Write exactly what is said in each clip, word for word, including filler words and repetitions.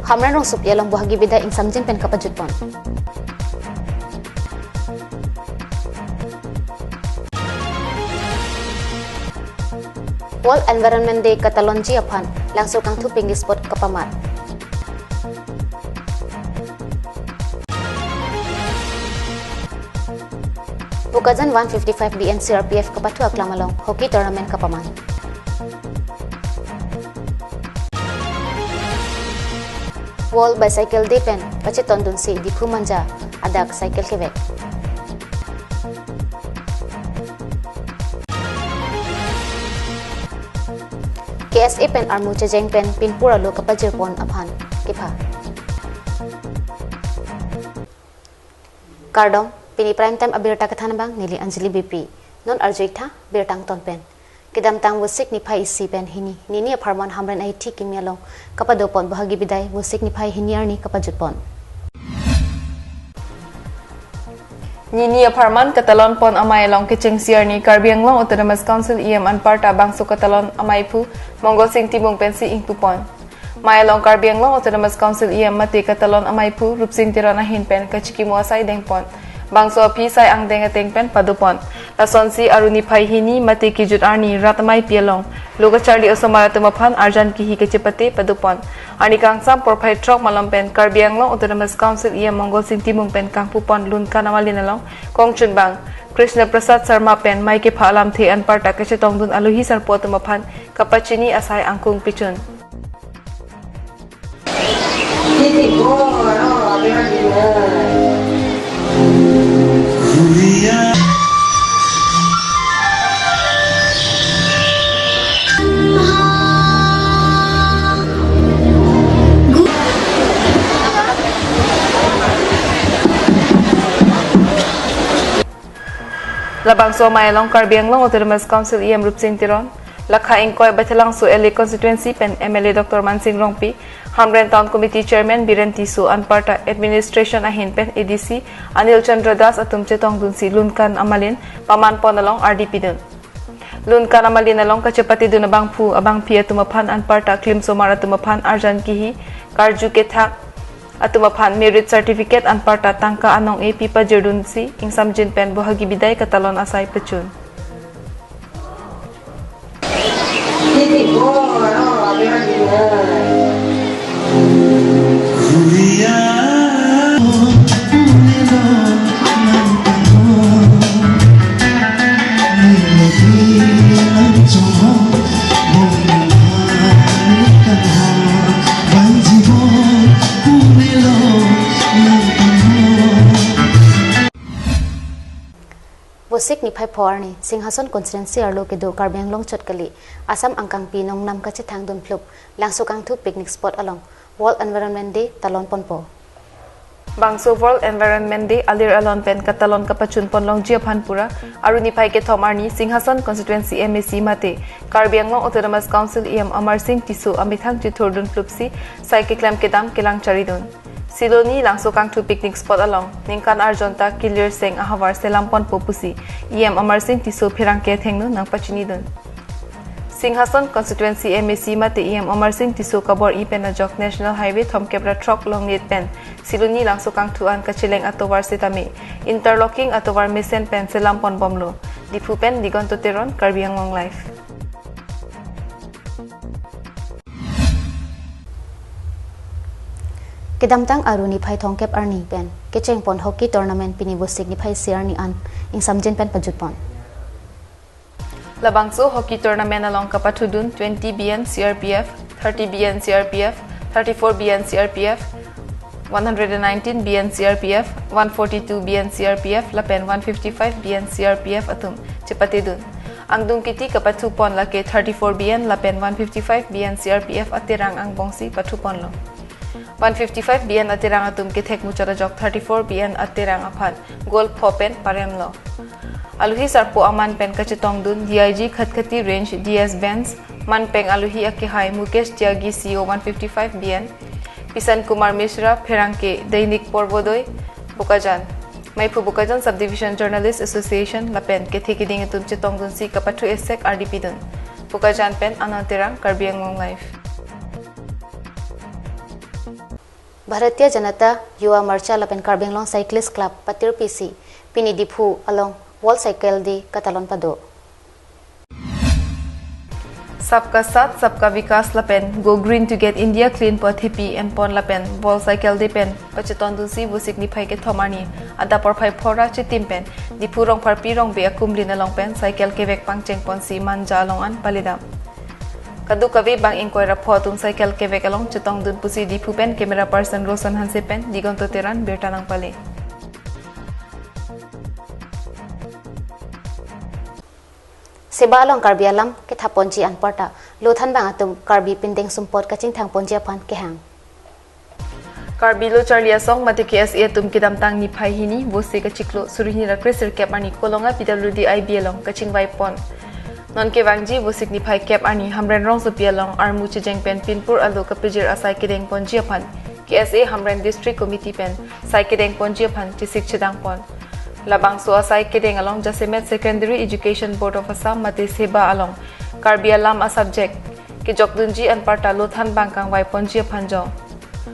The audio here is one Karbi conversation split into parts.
Hamren Rongsopi along Bohagi Bidai ingsamjin pen kapajutpon. World Environment Day katalonji aphan Langso Kangthu picnic spot kapamat. Bokajan one fifty-five B N C R P F kapathu aklam along hockey tournament kapaman. World Bicycle Day pen pachetondunsi Diphu Manja adak cycle kevek. K S A pen armu chejeng pen pinpur alo kapajirpon aphan kepha. Kardom, pini prime time abirta kethan abang neli Anjali B P. Non arju-ik tha birta angton pen. Kedamtang Vosik niphai isi pen hini, nini apharman Hamren Ahithi kimi along kapadopon Bohagi Bidai Vosik niphai hini arni kapajutpon. Nini apharman katalonpon amei along kechengsi arni Karbi Anglong Autonomous Council E M anparta bangso katalon ameiphu Mongol Sing Timung pensi ingpupon. Mei along Karbi Anglong Autonomous Council E M mate katalon ameiphu Rupsing Teron ahin pen kachikimo asai dengpon. Bangso aphi sai angdeng ateng pen padopon. Lasonsi Aru niphai hini mate kejut arni rat ameipi along lo kacharli osomar atum aphan arjan kihi kachepate padopon. Arni kangsam porphai throk malom pen Karbi Anglong Autonomous Council E M Mongol Sing Timung pen kangpupon Lunkan amalin along kongchunbang Krishna Prasad Sharma pen mei kepha alamthe anparta kachetongdun alohi sarpo atum aphan kapachini asai angkung pichun. Labangso amei along Karbi Anglong Autonomous Council E M Rupsing Teron, lakha ingkoi Baithalangso L A constituency pen M L A Doctor Mansing Rongpi, Hamren Town Committee Chairman Biren Tisso anparta administration ahin pen A D C Anil Chandra Das atum chetongdunsi Lunkan amalin pamanpon along ardi pidun. Lunkan amalin along kachepatedun abangphu abangphi atum aphan anparta klim osomar atum aphan arjan kihi, karju kethak atum aphan merit certificate anparta tangka anong-e pi pajirdunsi ingsamjin pen Bohagi Bidai katalon asai pachun. Vosik niphai pho arni Singhason constituency arlo kedo Karbi Anglong chot kali Assam angkangpi nongnam kachethangdun phlup Langso Kangthu picnic spot along World Environment Day talonponpo. Bangso World Environment Day alir alon pen katalon kapachunpon longji aphan pura Aru niphai kethom arni Singhason constituency M A C mate Karbi Anglong Autonomous Council E M Amar Sing Tisso amethang chithurdun phlupsi sai keklem kedam kelang charidun. Siloni Langso Kangthu picnic spot along ningkan arjonta kilir seng ahavar selamponpo pusi E M Amar Sing Tisso pherangke athengno nangpachinidun. Singhason constituency M A C mate E M Amar Sing Tisso kabor-i pen ajok National Highway thomkep ra throk longnit pen Siloni Langso Kangthu an kacheleng atovar setame interlocking atovar mesen pen selamponbomlo. Diphu pen Digonto Teron, Karbi Anglong Live. Kedamtang Aru niphai thomkep arni pen kechengpon hockey tournament pini Vosik niphai isi arni an ingsamjin pen pajutpon. Labangso hockey tournament along kapathudun twenty B N C R P F, thirty B N C R P F, thirty-four B N C R P F, one hundred and nineteen B N C R P F, one forty-two B N C R P F lapen one fifty-five B N C R P F atum chepatedun. Angdung kiti kapathupon lake thirty-four B N lapen one fifty-five B N C R P F aterang angbongsi pathuponlo. One fifty-five B N aterang atum kethek muchot ajok thirty-four B N aterang aphan goal pho pen paremlo. Alohi sarpo aman pen kachetongdun D I G Khatkhati Range D S Vance, manpeng alohi akehai Mukesh Tyagi C O one fifty-five B N, Pisan Kumar Mishra pherangke Dainik Porbodoi Bokajan, meiphu Bokajan Subdivision Journalist Association lapen kethe keding atum chetongdunsi kapathu esek ardi pidun. Bokajan pen Anand Terang, Karbi Anglong Live. Bharatiya Janata Yuva Morcha lapen Karbi Anglong Cyclist Club patirpisi pini Diphu along World Cycle Day katalon pado. Sabka Saath, Sabka Vikas lapen Go Green to Get India Clean pu athepi enpon lapen World Cycle Day pen pachetondunsi Vosik niphai kethom arni adap porphai phora chitim pen Diphu Rongpharpi Rongbe akumlin along pen cycle kevek pangchengponsi Manja along an palidam. Kadokave bang ingkoi ra pho atum cycle kevek along chetongdun pusi Diphu pen camera person Roshan Hanse pen Digonto Teron birta nangpale. Seba along Karbi alam kethapponji anparta lothan bang atum Karbi pindeng sumpot kachingthangponji aphan kehang. Karbi Lo Charli Asong mate K S A atum kedamtang niphai hini Vosik achiklo suri hini ra kresirkep arni Kolonga P W D I B along kachingvaipon. Non kevangji Vosik niphai kep arni Hamren rongsopi along armu chejeng pen pinpur alo kapejir asai kedengponji aphan K S A Hamren District Committee pen sai kedengponji aphan chesik chedangpon. Labangso asai kedeng along jasemet Secondary Education Board of Assam mate Seba along Karbi alam a-subject kejokdunji anparta lothan bang kangvaiponji aphan jong.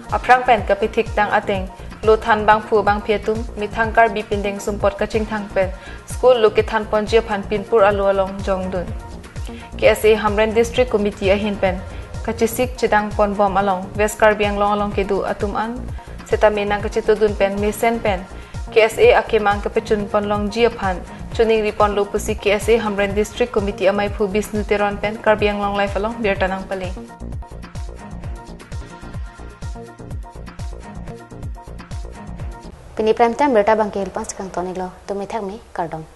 Aphrang pen kapithiktang ateng lothan bangphu bangphi atum methang Karbi pindeng sumpot kachingthang pen school lo kethanponji aphan pinpur alo along jongdun. K S A Hamren District Committee ahin pen kachesik chedangponbom along West Karbi Anglong along kedo atum an setame nangkachetongdun pen mesen pen K S A akemang kapechunponlongji aphan choningriponlo pusi K S A Hamren District Committee amaiphu Bisnu Teron pen Karbi Anglong Live along birta nangpale. Pini Prime Time birta bangke hilpan sekang toniklo, tumi thak me kardom.